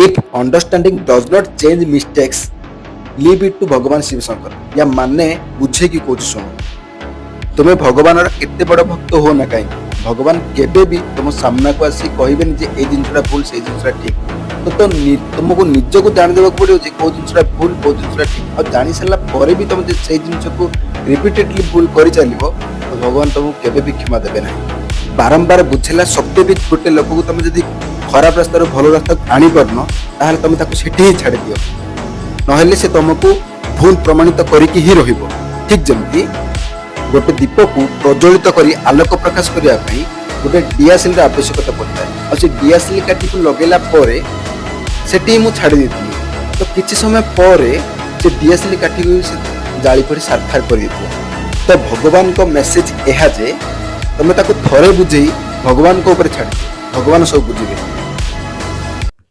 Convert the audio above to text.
If understanding does not change mistakes, leave it to ଭଗବାନ ଶିବଶଙ୍କର। ୟା ମାନେ ବୁଝେଇକି କହୁଛି, ଶୁଣ। ତୁମେ ଭଗବାନର କେତେ ବଡ଼ ଭକ୍ତ ହୁଅ ନା କାହିଁକି, ଭଗବାନ କେବେ ବି ତୁମ ସାମ୍ନାକୁ ଆସି କହିବେନି ଯେ ଏଇ ଜିନିଷଟା ଭୁଲ, ସେଇ ଜିନିଷଟା ଠିକ। ତ ତୁମକୁ ନିଜକୁ ଜାଣିଦେବାକୁ ପଡ଼ିବ ଯେ କୋଉ ଜିନିଷଟା ଭୁଲ, କୋଉ ଜିନିଷଟା ଠିକ। ଆଉ ଜାଣି ସାରିଲା ପରେ ବି ତମେ ଯଦି ସେଇ ଜିନିଷକୁ ରିପିଟେଡଲି ଭୁଲ କରିଚାଲିବ, ତ ଭଗବାନ ତମକୁ କେବେ ବି କ୍ଷମା ଦେବେ ନାହିଁ। ବାରମ୍ବାର ବୁଝେଇଲା ସତ୍ତ୍ୱେ ବି ଗୋଟେ ଲୋକକୁ ତମେ ଯଦି ଖରାପ ରାସ୍ତାରୁ ଭଲ ରାସ୍ତାକୁ ଆଣିପାରୁନ, ତାହେଲେ ତମେ ତାକୁ ସେଠି ହିଁ ଛାଡ଼ିଦିଅ। ନହେଲେ ସେ ତମକୁ ଭୁଲ ପ୍ରମାଣିତ କରିକି ହିଁ ରହିବ। ଠିକ ଯେମିତି ଗୋଟେ ଦୀପକୁ ପ୍ରଜ୍ୱଳିତ କରି ଆଲୋକ ପ୍ରକାଶ କରିବା ପାଇଁ ଗୋଟେ ଡିଆସିଲର ଆବଶ୍ୟକତା ପଡ଼ିଥାଏ। ଆଉ ସେ ଡିଆସିଲ କାଠିକୁ ଲଗେଇଲା ପରେ ସେଠି ମୁଁ ଛାଡ଼ି ଦେଇଥିଲି, ତ କିଛି ସମୟ ପରେ ସେ ଡିଆସିଲ କାଠିକୁ ବି ସେ ଜାଳି ପୋଡ଼ି ସାରଖାର କରିଦେଇଥିଲା। ତ ଭଗବାନଙ୍କ ମେସେଜ ଏହା ଯେ ତମେ ତାକୁ ଥରେ ବୁଝେଇ ଭଗବାନଙ୍କ ଉପରେ ଛାଡ଼ିଦିଅ, ଭଗବାନ ସବୁ ବୁଝିବେ।